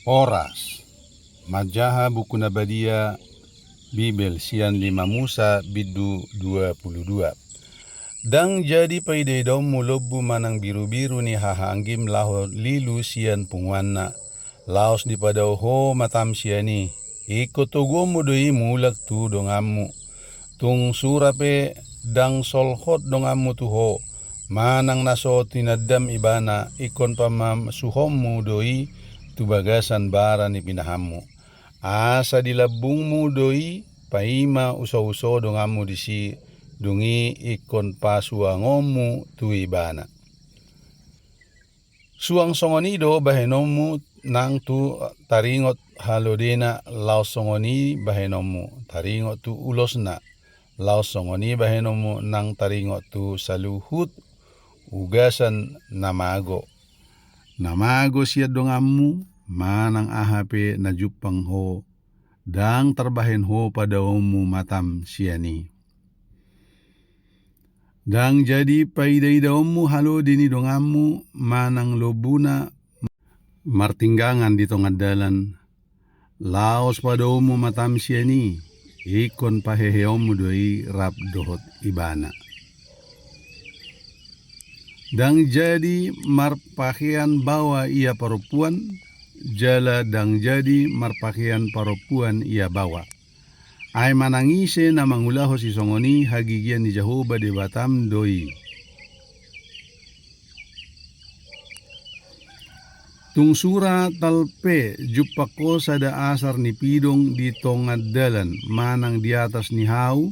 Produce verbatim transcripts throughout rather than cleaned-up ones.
Horas. Manjaha buku na badia Bibel sian lima Musa bindu dua pulu dua. Ndang jadi paidaidaonmu lombu manang birubiru ni hahaanggim laho lilu sian punguanna, laos dipadao ho matam sian i, ingkon toguonmu do i mulak tu donganmu. Tung sura pe ndang solhot donganmu tu ho, manang na so tinandam ibana, ingkon pamasuhonmu do i tu bagasan bara ni pinahanmu. Asa di lambungmu do i paima usouso donganmu disi, dung i ingkon pasuangonmu tu ibana. Suang songon i do bahenonmu nang tu taringot halodena, laos songon i bahenonmu taringot tu ulosna, laos songon i bahenonmu nang taringot tu saluhut ugasan na mago. Na mago sian donganmu, manang aha pe na jumpang ho, ndang tarbahen ho padaonmu matam sian i. Ndang jadi paidaidaonmu halode ni donganmu manang lombuna martinggangan di tongan dalan, laos padaonmu matam sian i, ingkon paheheonmu do i rap dohot ibana. Ndang jadi marpahean baoa ia parompuan, jala ndang jadi marpahean parompuan ia baoa. Ai manang ise na mangulahon sisongon i, hagigian ni Jahowa Debatam do i. Tung sura talpe jumpang ho sada asar ni pidong di tongan dalan, manang di atas ni hau,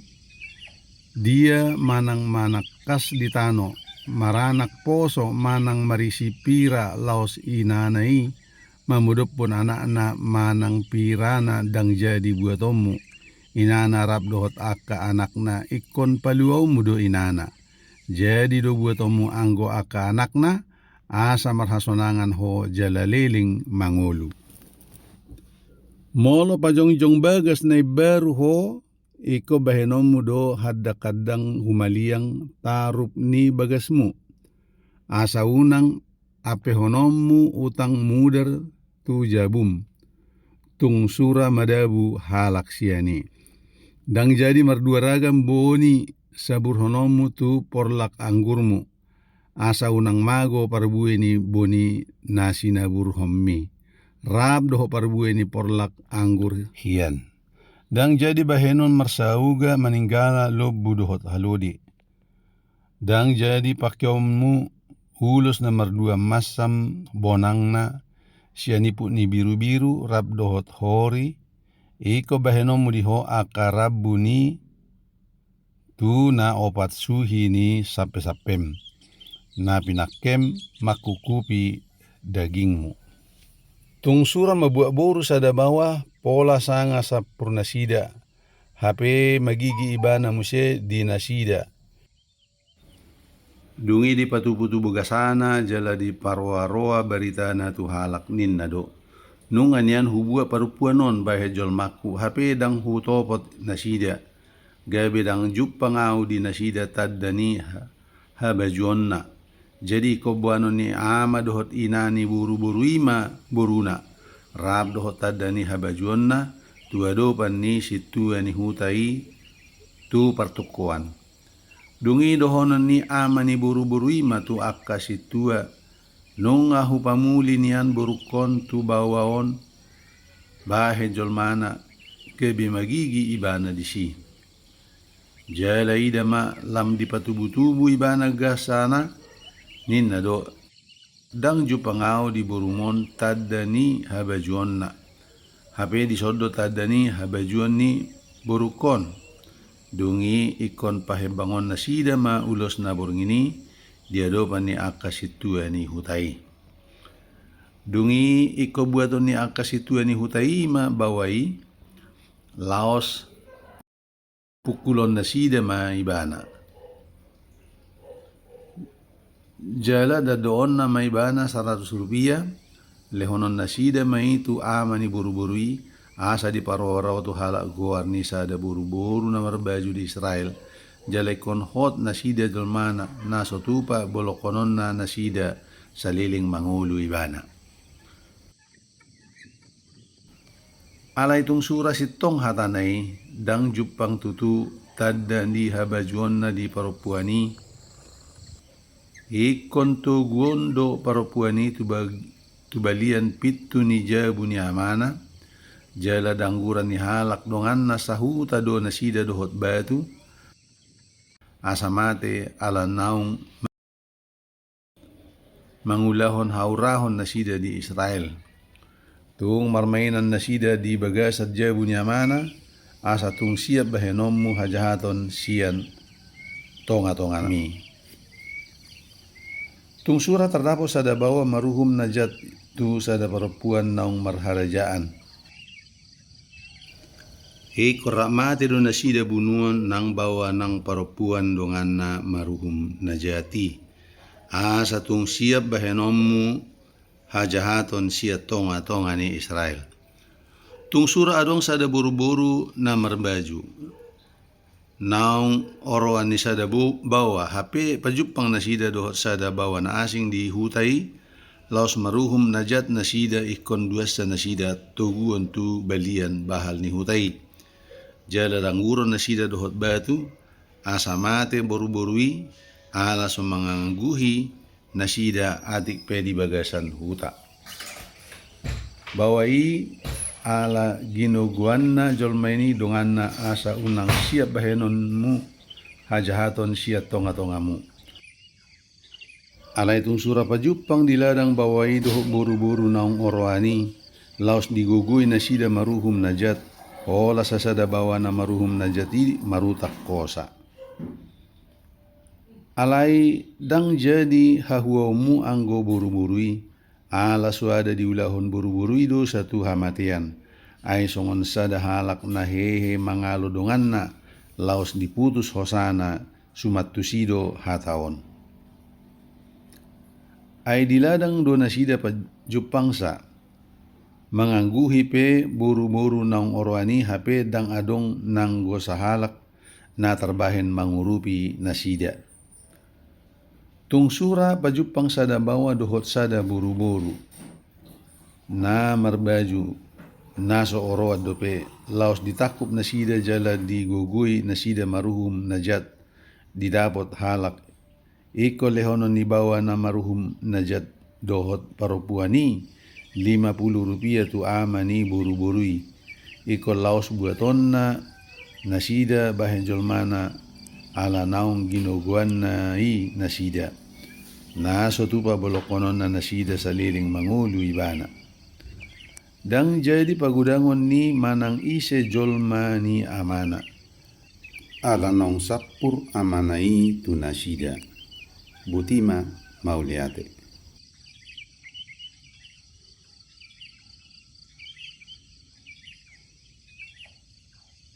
dia manang manangkas di tano, maranak poso manang marisi pira laos inana i mamodophon anakna manang pirana, ndang jadi buatonmu. Inana rap dohot angka anakna ingkon paluaonmu do inana. Jadi do buatonmu anggo angka anakna, asa marhasonangan ho jala leleng mangolu. Molo pajongjong bagas na imbaru ho, ingkon bahenonmu do handanghandang humaliang tarup ni bagasmu, asa unang ampehononmu utang mudar tu jabum, tung sura madabu halak sian i. Ndang jadi mardua ragam boni saburhononmu tu porlak anggurmu, asa unang mago parbue ni boni na sinaburhonmi, rap dohot parbue ni porlak anggur hian. Ndang jadi bahenon marsauga maninggala lombu dohot halode. Ndang jadi pakeonmu ulos na mardua mansam bonangna sian iput ni birubiru rap dohot hori, ingkon bahenonmu di ho angka rambu ni tu na opat suhi ni sampesampem, na pinangkem mangkukupi dagingmu. Tung sura mambuat boru sada baoa, pola sanga sampur nasida, hape magigi ibana muse di nasida. Dung i dipatubutubu gasana jala diparoaroa baritana tu halak, ninna do: Nunga nian hubuat parompuan on bahen jolmangku, hape ndang hutopot nasida, gabe ndang jumpang ahu di nasida tanda ni ha-, habajuonna. Jadi ingkon boanon ni ama dohot ina ni boruboru i ma boruna, rap dohot tanda ni habajuonna, tu adopan ni sintua ni huta i tu partungkoan. Dung i dohonon ni ama ni boruboru i ma tu angka sintua: Nunga hupamuli nian borungkon tu baoa on bahen jolmana, gabe magigi ibana disi. Jala ida ma, lam dipatubutubu ibana gasana, ninna do: Ndang jumpang ahu di borumon tanda ni habajuonna, hape dison do tanda ni habajuon ni borungkon. Dung i ingkon pahembangon nasida ma ulos na borngin i di adopan ni angka sintua ni huta i. Dung i ingkon buaton ni angka sintua ni huta i ma baoa i, laos pungkulon nasida ma ibana. Jala dandoonna ma ibana saratus rupia, lehonon nasida ma i tu ama ni boruboru i, asa diparoaroa tu halak goar ni sada boruboru na marbaju di Israel, jala ingkon hot nasida jolmana, na so tupa bolongkononna nasida saleleng mangolu ibana. Alai tung sura sintong hatana i, ndang jumpang tutu tanda ni habajuonna di parompuan i. Ingkon toguon do parompuan i tu bag-, tu balian pintu ni jabu ni amana, jala dangguran ni halak donganna sahuta do nasida dohot batu, asa mate ala naung mangulahon haurahon nasida di Israel. Tung marmainan nasida di bagasan jabu ni amana, asa tung siap bahenonmu hajahaton sian tongatongami. Tung sura tardapot sada baoa maruhum na jat tu sada parompuan naung marharajaan. Ingkon rap mate do nasida bunuon nang baoa nang parompuan donganna maruhum na jat i. Asa tung siap bahenonmu hajahaton sian tongatonga ni Israel. Tung sura adong sada boruboru na marbaju naung oroan ni sada bo-, baoa, hape pajumpang nasida dohot sada baoa na asing di huta i, laos maruhum na jat nasida ingkon duansa nasida toguon tu balian bahal ni huta i. Jala dangguron nasida dohot batu, asa mate boruboru i, ala so mangangguhi nasida atik pe di bagasan huta. Baoa i ala ginogoanna jolma i donganna asa unang siap bahenonmu hajahaton sian tongatongamu. Alai tung sura pajumpang di ladang baoa i dohot boruboru naung oroan i, laos digogoi nasida maruhum na jat, holan sasada baoa na maruhum na jat i marutak hosa. Alai ndang jadi hahuaonmu anggo boruboru i, ala so ada diulahon boruboru i dosa tu hamatean. Ai songon sada halak na hehe mangalo donganna, laos diputus hosana, suman tusi do hata on. Ai di ladang do nasida pajumpangsa, mangangguhi pe boruboru naung oroan i, hape ndang adong nanggo sahalak na tarbahen mangurupi nasida. Tung sura pajumpang sada baoa dohot sada boruboru na marbaju na so oroan dope, laos ditangkup nasida jala digogoi nasida maruhum na jat, didapot halak. Ingkon lehonon ni baoa na maruhum na jat dohot parompuan i lima pulu rupia tu ama ni boruboru i. Ingkon laos buatonna nasida bahen jolmana, ala naung ginogoanna i nasida, na so tupa bolongkononna nasida saleleng mangolu ibana. Ndang jadi pagodangon ni manang ise jolma ni amana, ala naung sampur amana i tu nasida. Boti ma, mauliate.